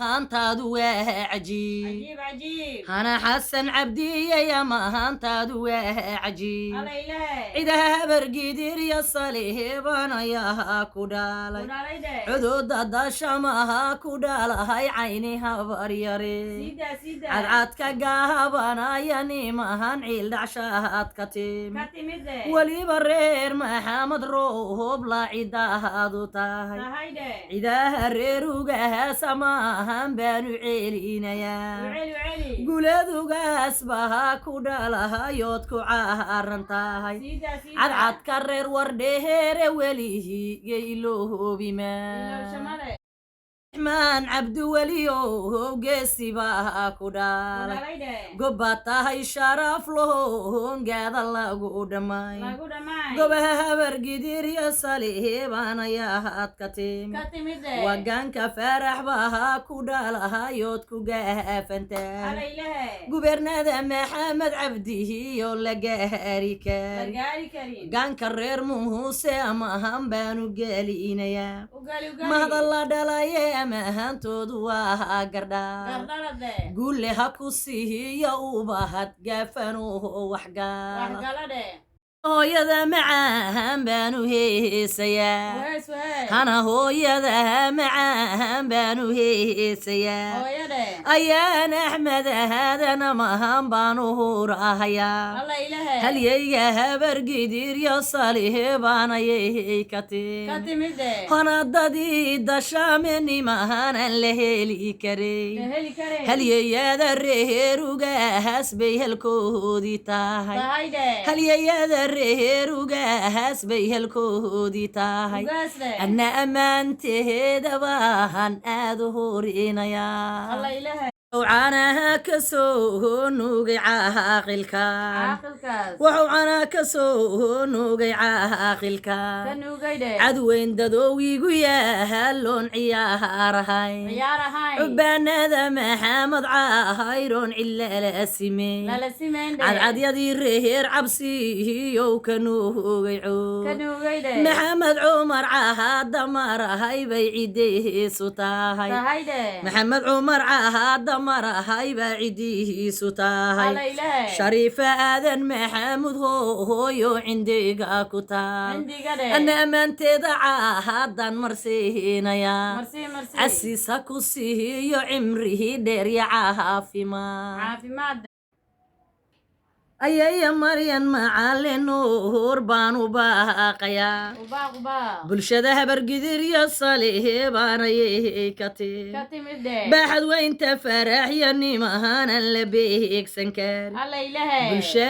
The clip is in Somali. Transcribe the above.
Mahaantaadu waa cajiib. Cajiib, cajiib. Hana Xasan Cabdiyaya, mahaantaadu waa cajiib. Alla Ilaahay. Cidaha Habargidirya Salihiban ayaa ku dhalay. Ku dhalay de. Cududa dashamaha ku dhalahay, cayni habaryare. Sidaa, sidaa. Cadcadka gaabanaya nimahan ciildhacshaad ka timi. Ka timid de. Weliba reer Maxamed Roob la cidahaadu tahay. Tahay de. Cidaha reerugahaas maahan baanu celinayaa. U celi, u celi. Guladugaas baha ku dhalahayood ku caaran tahay. Sidaa, sidaa. Cadcadka reer Wardheere welihigay iloobima. Ilowshamale. Maan Cabdiweliyo geesi baa ku Ku dhalay. dhalay de. Gobba tahay sharaf lahongaada lagu dhammay. Lagu dhammaay. Gobaha Habargidirya Salihiban ayaa ka timi. Ka timid de. Wagaanka Faarax baha ku dhalahayood ku gaafantahay. Alla Ilaahay. Gubernada Maxamed Cabdihiyo la gaari La kari. gaari karin. Gaanka reer Muuse amahan baanu gelinayaa. U gali, u gali. Mahada la dhalaye amahaantoodu waa gardhaa. Gardhala de. Gulle ha ku siiyo ubahad gaafanuhu waxgaala. Waxgala de. Hooyada macaan baanu heesayaa. Wees, wees. Hana hooyada macaan baanu heesayaa. Hooyade. Ayaan Axmed ahaadana mahan baanu hurahayaa. Alla Ilaahay. Halyayga Habargidiryo Salihibaanayay ka Ka timi. timid de. Hanadadii dashaamenimahanan la heli La karay. heli karin. Halyayada reerugahaas bay halkoodii tahay. Tahay de. Halyayada reerugahaas bay halkoodii tahay. Ugaas de. Adna ammaanteeda baahan aad u horinayaa. Alla Ilaahay. Caanaha ka soo nuugay caaqilkan. Caaqilkaas. Wuxuu canaa ka soo nuugay caaqilkan. Ka nuugay de. Cadweyn dadoowigu yaaloon ciyaarahay. Ciyaar ahayn. Cubaanada Maxamed Caahayroon cilala simey. Lala simayn de. Cadcadyadii reer Cabsiiyow ka nuugay Ka cood. nuugay de. Maxamed Cumar Caahadamarahay bay cidihiisu tahay. Tahay de. Maxamed Cumar Caahadamarahay baa cidihiisu tahay. Alla Ilaahay. Shariifa Aadan Maxamuud hooyo cindiga ku taal. Cindiga de. Ana ammaanteeda caahadan marsiinayaa. Marsii, marsii. Casiis ha ku siiyo cimrihii dheer ya caafimaad. Caafimaad. Ayaya Maryan Macalin Nuur baan u baaqayaa. Ubaaq, ubaaq. Bulshada Habargidiryo Salihibaanayay ka timi. Ka timid de. Baaxad weynta faraxya nimahaanan la beegsan karin. Alla Ilaahay. Bulshada.